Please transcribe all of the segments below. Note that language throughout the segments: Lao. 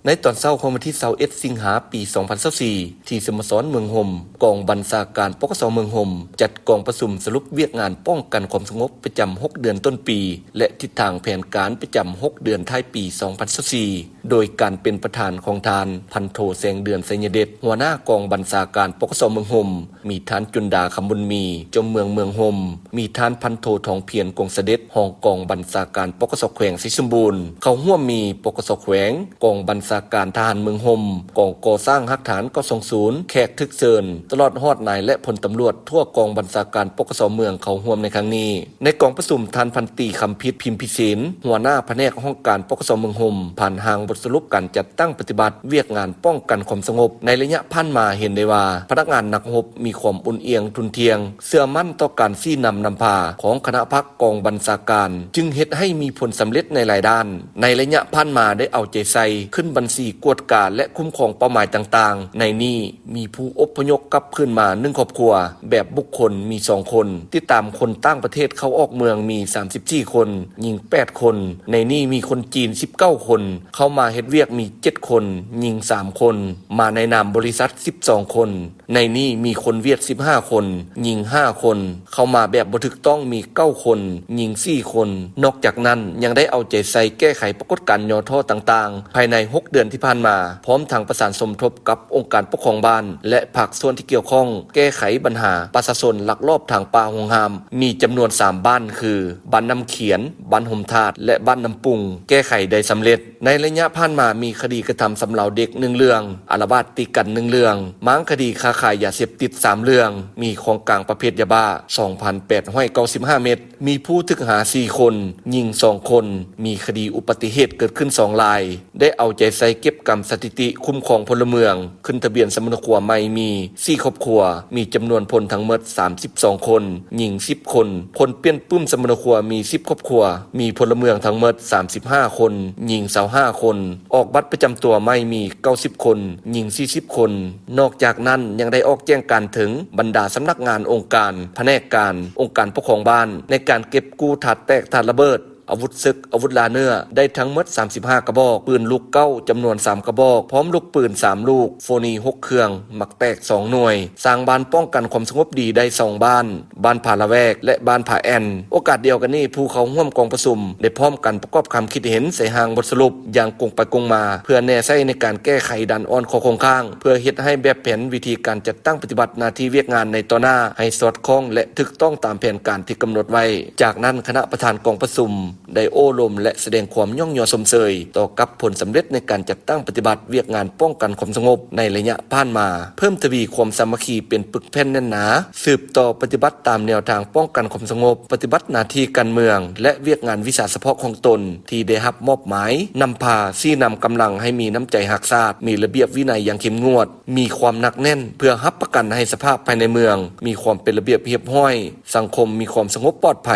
ໃນຕອນເຊົ້າຂອງວັນທີຊາວເອັດ ສິງຫາ ປີສອງພັນຊາວສີ່ ທີ່ສະໂມສອນເມືອງຫົມ, ກອງບັນຊາການ ປກສ ເມືອງຫົມ ຈັດກອງປະຊຸມສະຫຼຸບວຽກງານປ້ອງກັນຄວາມສະຫງົບປະຈຳຫົກເດືອນຕົ້ນປີ ແລະ ທິດທາງແຜນການປະຈຳຫົກເດືອນທ້າຍປີສອງພັນຊາວສີ່ ໂດຍການເປັນປະທານຂອງທ່ານ ພັນໂທ ແສງເດືອນ ໄຊຍະເດັດ ຫົວໜ້າກອງບັນຊາການ ປກສ ເມືອງຫົມ, ມີທ່ານ ຈຸນດາ ຄຳບຸນມີ ເຈົ້າເມືອງເມືອງຫົມ, ມີທ່ານ ພັນໂທ ທອງພຽນ ກົງສະເດັດ ຮອງກອງບັນຊາການ ປກສ ແຂວງໄຊສົມບູນ. ເຂົ້າຮ່ວມມີ ປກສ ແຂວງ, ກອງບັນຊາການທະຫານເມືອງຫົມ, ກອງກໍ່ສ້າງຮາກຖານ ເກົ້າສອງສູນ, ແຂກຖືກເຊີນ, ຕະຫຼອດຮອດນາຍ ແລະ ພົນຕຳຫຼວດທົ່ວກອງບັນຊາການ ປກສ ເມືອງເຂົ້າຮ່ວມໃນຄັ້ງນີ້. ໃນກອງປະຊຸມ, ທ່ານ ພັນຕີ ຄຳພິດ ພິມພິເສນ ຫົວໜ້າພະແນກຫ້ອງການ ປກສ ເມືອງຫົມ ຜ່ານຮ່າງບົດສະຫຼຸບການຈັດຕັ້ງປະຕິບັດວຽກງານປ້ອງກັນຄວາມສະຫງົບໃນໄລຍະຜ່ານມາ ເຫັນໄດ້ວ່າ ພະນັກງານນັກຮົບມີຄວາມອຸ່ນອຽງທຸ່ນທ່ຽງ, ເຊື່ອໝັ້ນຕໍ່ການຊີ້ນຳນຳພາຂອງຄະນະພັກກອງບັນຊາການ, ຈຶ່ງເຮັດໃຫ້ມີຜົນສຳເລັດໃນຫຼາຍດ້ານ. ໃນໄລຍະຜ່ານມາໄດ້ເອົາໃຈໃສ່ຂຶ້ນບັນຊີກວດກາ ແລະ ຄຸ້ມຄອງເປົ້າໝາຍຕ່າງໆ, ໃນນີ້ ມີຜູ້ອົບພະຍົບກັບຄືນມາໜຶ່ງຄອບຄົວ ແບບບຸກຄົນມີສອງຄົນ, ຕິດຕາມຄົນຕ່າງປະເທດເຂົ້າອອກເມືອງມີສາມສິບສີ່ຄົນ, ຍິງແປດຄົນ, ໃນນີ້ມີຄົນຈີນສິບເກົ້າຄົນ, ເຂົ້າມາເຮັດວຽກມີເຈັດຄົນ, ຍິງສາມຄົນ, ມາໃນນາມບໍລິສັດສິບສອງຄົນ, ໃນນີ້ມີຄົນຫວຽດສິບຫ້າຄົນ, ຍິງຫ້າຄົນ, ເຂົ້າມາແບບບໍ່ຖືກຕ້ອງມີເກົ້າຄົນ, ຍິງສີ່ຄົນ. ນອກຈາກນັ້ນ ຍັງໄດ້ເອົາໃຈໃສ່ແກ້ໄຂປາກົດການຫຍໍ້ທໍ້ຕ່າງໆ ພາຍໃນຫົກເດືອນທີ່ຜ່ານມາ, ພ້ອມທັງປະສານສົມທົບກັບອົງການປົກຄອງບ້ານ ແລະ ພາກສ່ວນທີ່ກ່ຽວຂ້ອງ ແກ້ໄຂບັນຫາປະຊາຊົນລັກລອບຖາງປ່າຮົງຮ້າມ ມີຈຳນວນສາມບ້ານ ຄື ບ້ານນ້ຳຂຽນ, ບ້ານຫົມທາດ ແລະ ບ້ານນ້ຳປຸງ ແກ້ໄຂໄດ້ສຳເລັດ. ໃນໄລຍະຜ່ານມາ ມີຄະດີກະທຳຊຳເລົາເດັກໜຶ່ງເລື່ອງ, ອາລະວາດຕີກັນໜຶ່ງເລື່ອງ, ມ້າງຄະດີຄ້າຂາຍຢາເສບຕິດສາມເລື່ອງ, ມີຂອງກາງປະເພດຢາບ້າສອງພັນແປດຮ້ອຍເກົ້າສິບຫ້າເມັດ, ມີຜູ້ຖືກຫາສີ່ຄົນ, ຍິງສອງຄົນ, ມີຄະດີອຸບັດຕິເຫດເກີດຂຶ້ນສອງລາຍ, ໄດ້ເອົາໃຈໃສ່ເກັບກຳສະຖິຕິຄຸ້ມຄອງພົນລະເມືອງ, ຂຶ້ນທະບຽນສຳມະໂນຄົວໃໝ່ມີສີ່ຄອບຄົວ, ມີຈຳນວນພົນທັງໝົດສາມສິບສອງຄົນ, ຍິງສິບຄົນ, ພົນປ່ຽນປຶ້ມສຳມະໂນຄົວມີສິບຄອບຄົວ, ມີພົນລະເມືອງທັງໝົດສາມສິບຫ້າຄົນ, ຍິງຊາວຫ້າຄົນ, ອອກບັດປະຈຳຕົວໃໝ່ມີເກົ້າສິບຄົນ, ຍິງສີ່ສິບຄົນ. ນອກຈາກນັ້ນ ຍັງໄດ້ອອກແຈ້ງການເຖິງບັນດາສຳນັກງານ, ອົງການ, ພະແນກການ, ອົງການປົກຄອງບ້ານ ໃນການເກັບກູ້ທາດແຕກ, ທາດລະເບີດ, ອາວຸດເສິກ, ອາວຸດລ່າເນື້ອ ໄດ້ທັງໝົດສາມສິບຫ້າກະບອກ, ປືນລູກເກົ້າ ຈຳນວນສາມກະບອກ, ພ້ອມລູກປືນສາມລູກ, ໂຟນີຫົກເຄື່ອງ, ໝັກແຕກສອງໜ່ວຍ, ສ້າງບ້ານປ້ອງກັນຄວາມສະຫງົບດີໄດ້ສອງບ້ານ, ບ້ານຜາລະແວກ ແລະ ບ້ານຜາແອ່ນ. ໂອກາດດຽວກັນນີ້, ຜູ້ເຂົ້າຮ່ວມກອງປະຊຸມໄດ້ພ້ອມກັນປະກອບຄຳຄິດເຫັນໃສ່ຮ່າງບົດສະຫຼຸບຢ່າງກົງໄປກົງມາ, ເພື່ອແນໃສ່ໃນການແກ້ໄຂດ້ານອ່ອນຂໍ້ຄົງຄ້າງ, ເພື່ອເຮັດໃຫ້ແບບແຜນວິທີການຈັດຕັ້ງປະຕິບັດໜ້າທີ່ວຽກງານໃນຕໍ່ໜ້າ ໃຫ້ສອດຄ່ອງ ແລະ ຖືກຕ້ອງຕາມແຜນການທີ່ກຳນົດໄວ້. ຈາກນັ້ນ, ຄະນະປະທານກອງປະຊຸມ ໄດ້ໂອ້ລົມ ແລະ ສະແດງຄວາມຍ້ອງຍໍຊົມເຊີຍຕໍ່ກັບຜົນສຳເລັດໃນການຈັດຕັ້ງປະຕິບັດວຽກງານປ້ອງກັນຄວາມສະຫງົບໃນໄລຍະຜ່ານມາ, ເພີ່ມທະວີຄວາມສາມັກຄີເປັນປຶກແຜ່ນແໜ້ນໜາ, ສືບຕໍ່ປະຕິບັດຕາມແນວທາງປ້ອງກັນຄວາມສະຫງົບ, ປະຕິບັດໜ້າທີ່ການເມືອງ ແລະ ວຽກງານວິຊາສະເພາະຂອງຕົນທີ່ໄດ້ຮັບມອບໝາຍ, ນຳພາຊີ້ນຳກຳລັງໃຫ້ມີນ້ຳໃຈຮັກຊາດ, ມີລະບຽບວິໄນຢ່າງເຂັ້ມງວດ, ມີຄວາມໜັກແໜ້ນ ເພື່ອຮັບປະກັນໃຫ້ສະພາບພາຍໃນເມືອງມີຄວາມເປັນລະບຽບຮຽບຮ້ອຍ, ສັງຄົມມີຄວາມສະຫງົບປອດໄພ.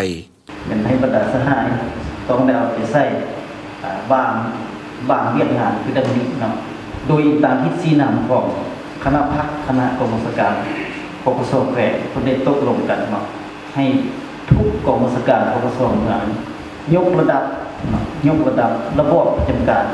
ແມ່ນໃຫ້ບັນດາສະຫາຍຕ້ອງໄດ້ເອົາໃຈໃສ່ ອາ ວາງ ວາງວຽກງານຄືດັ່ງນີ້ເນາະ, ໂດຍອີງຕາມທິດຊີ້ນຳຂອງຄະນະພັກ ຄະນະກອງບັນຊາການ ປກສ ແຂວງ ເພິ່ນໄດ້ຕົກລົງກັນເນາະ ໃຫ້ທຸກກອງບັນຊາການ ປກສ ເມືອງ ຍົກລະດັບເນາະ ຍົກລະດັບລະບອບປະຈຳການ